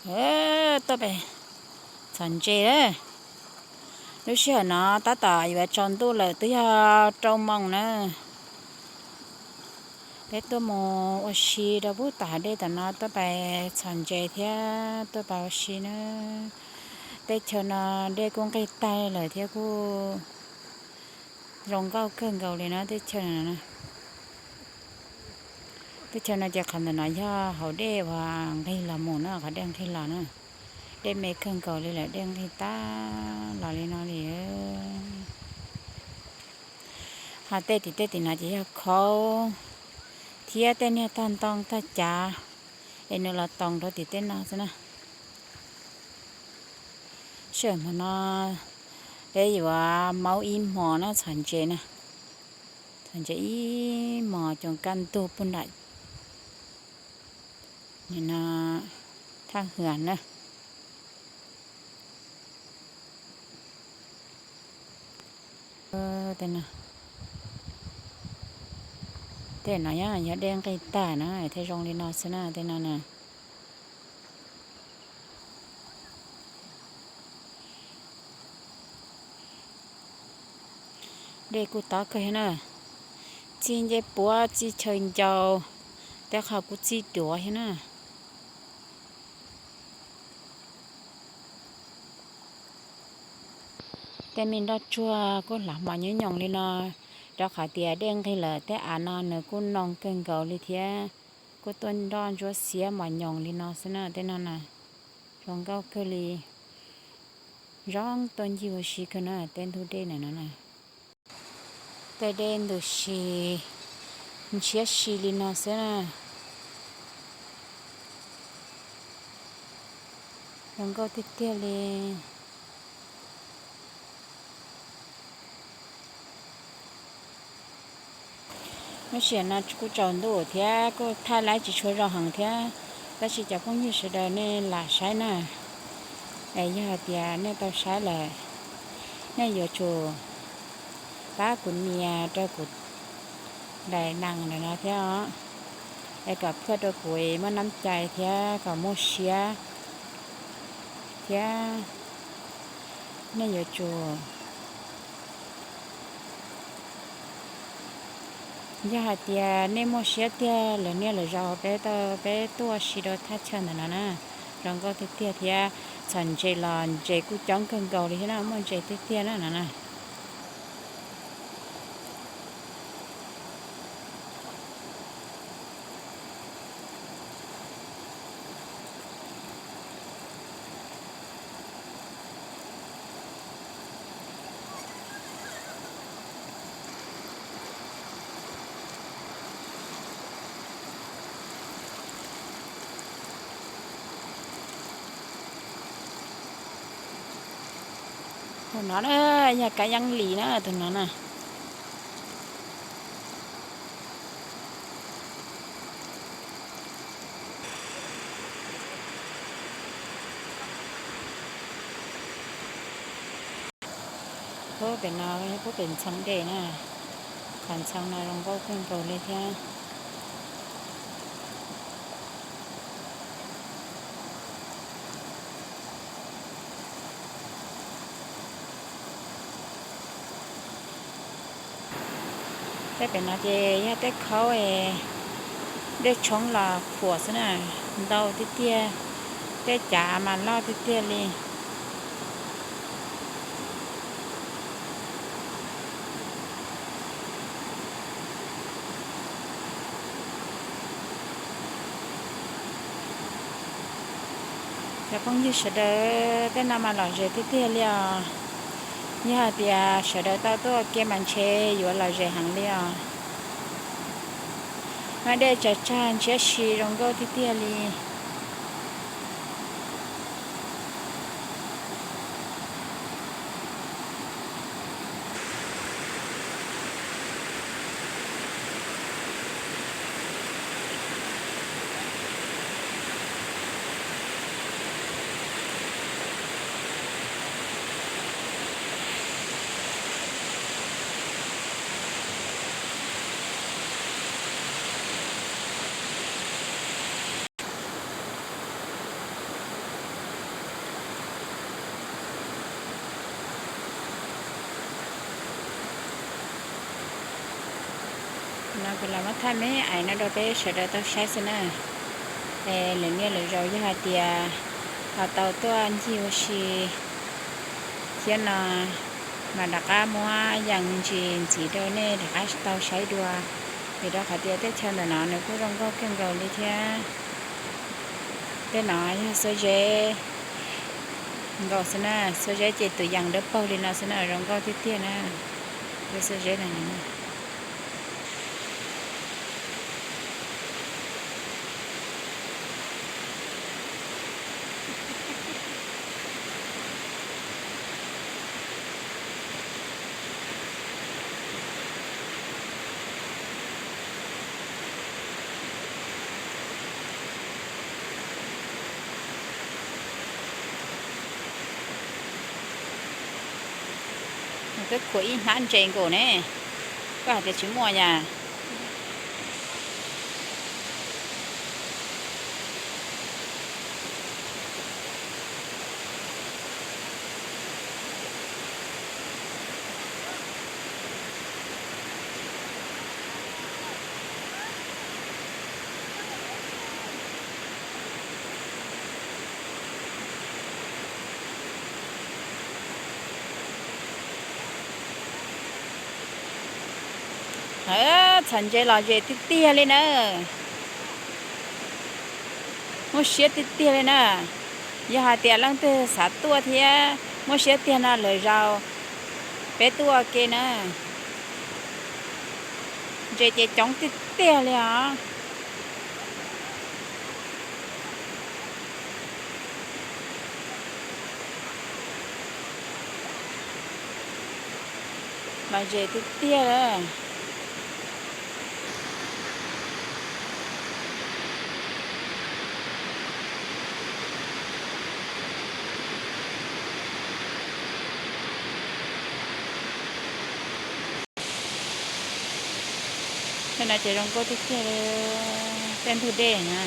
Tuaj pem txhom ntses lawm. Lub sij hawm no tab tom yuav tsaus ntuj lawm, twb yog rau moos na. Peb tuaj mus ua si rau pub tom hav dej tom no, tuaj pais txhom ntses thiab tuaj pais ua si na. Teb chaws no dej kuj nqig tag lawm thiab kuj zoo nkauj kawg nkaus li na teb chaws no. Teb chaws no ces qhov ntawm no yog hauv dej uas nqig los mus na, qhov dej nqig los na. Dej me kawg nkaus li lawm, dej nqig tag los li no li. Ho tej tim tej tim no ces yog khaub thiab tej niag tag ntoo tag cav es nws los toos rau tim tej no xwb na. Sij hawm hmo no peb yuav maub ib hmos na, txhom ntses na. Txhom ntses ib hmos coom kaj ntug puag nram no thaj hwv na. Tej no yog dej nqig tag na thiaj zoo li no xwb na, tej no na. Dej kuj tob kawg thiab na. Txij ncej puab txij chaw ncau, tej qhov kuj txij duav thiab na. Tej me nroj tsuag kuj hlav mos nyob nyoos li no, rau qhov tias dej nqig lawm tej av no nws kuj noo kawg nkaus li thiab. Kuj tuaj nroj ntsuab xiab mos nyoos li no xwb na, tej no na. Zoo nkauj kawg li. Zoo tuaj ncig ua si kawg na, tej ntug dej ntawm no na. Tej dej ntws si ntshiab si li no xwb na. Zoo nkauj tiag tiag li. Lub sij hawm no kuj tsaus ntuj thiab kuj thaij laib tsis tshua zoo heev thiab, tab sis cov phooj ywg sawv daws nej lam saib na. Es yog hais tias nej tau saib lawm, nej yuav tsum pab kuv nias rau kuv daim nees ntawm no thiab os, es kom phuaj rau kuv muaj nab cai thiab kom muaj siab thiab. Nej yuav tsum, yog hais tias nej muaj siab tiag lawm niaj lawm zaus peb tau peb tuaj si rau thaj chaw ntawm no na, zoo nkauj tiag tiag thiab. Txhom ntses los ntses kuj coob kawg nkaus li thiab na, muaj ntses tiag tiag na no na. Tus no na yog kab yeeb lis na, tus no na. Puag pem no yog puag pem ntxhoo dej na, qhov ntxhoo no zoo nkauj kawg nkaus li thiab. Tej pem no ces yog tej khaub, dej tshoob los khuam xwb na, ntau tiag tiag, tej cav mas loj tiag tiag li. Cov phooj ywg sawv daws, tej no mas lom zem tiag tiag li os. Yog hais tias sawv daws tau tuaj ua ke mas ntshe yuav lom zem heev li os. Mas dej tsaws tsag ntshiab si zoo nkauj tiag tiag li. No kuv los muab thaj me ais no rau peb sawv daws tau saib xwb na. Es lwm niaj lwm zaus yog hais tias ho tau tuaj ncig ua si thiab no mas rov qab muab yees me ntsis ntxiv rau nej rov qab tau saib dua. Vim rau qhov tias teb chaws ntawm no nws kuj zoo nkauj kawg nkaus li thiab. Tej no yog xuab zeb nkaus xwb na, xuab zeb ces tus yees dawb paug li no xwb na, zoo nkauj tiag tiag na. Tej xuab zeb no Koj khuam ib hnab ntses nkaus ne, koj hais tias tsis muaj yas. Txhom ntses lom zem tiag tiag li na. Muaj siab tiag tiag li na. Yog hais tias leej twg xav tuaj thiab muaj siab tiag no lwm zaus peb tuaj ua ke na. Ntses ces coob tiag tiag li os. Lom zem tiag tiag. Tej no ces zoo nkauj tiag tiag li. Tej ntug dej na,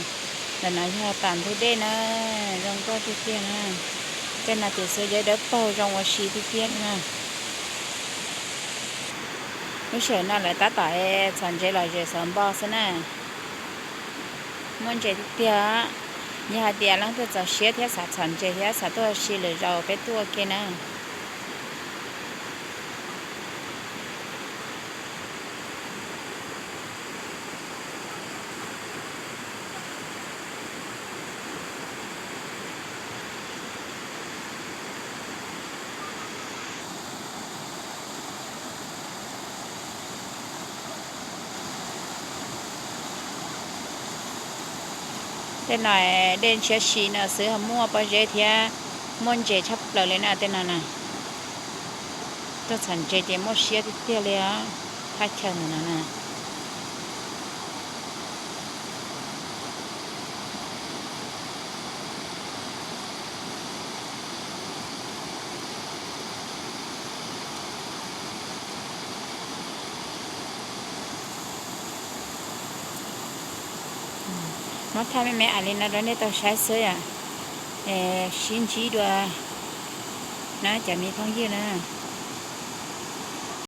ntawm no yog tas ntug dej na, zoo nkauj tiag tiag na. Tej no ces xuab zeb dawb paug zoo ua si tiag tiag na. Lub sij hawm no lawv tab tom txhom ntses lom zem xov npo xwb na. Muaj ntses tiag tiag. Yog hais tias leej twg txaus siab thiab xav txhom ntses thiab xav tuaj ua si lwm zaus peb tuaj ua ke na. Tej no dej ntshiab si no xwb ho muaj pob zeb thiab muaj ntses tshaj plaws li na tej no na. Tuaj txhom ntses ces muaj siab tiag tiag li os, thaj chaw ntawm no na. Muab thaj me me ais li no rau nej tau saib xwb yom. Sib ntsib dua na cov me phooj ywg na.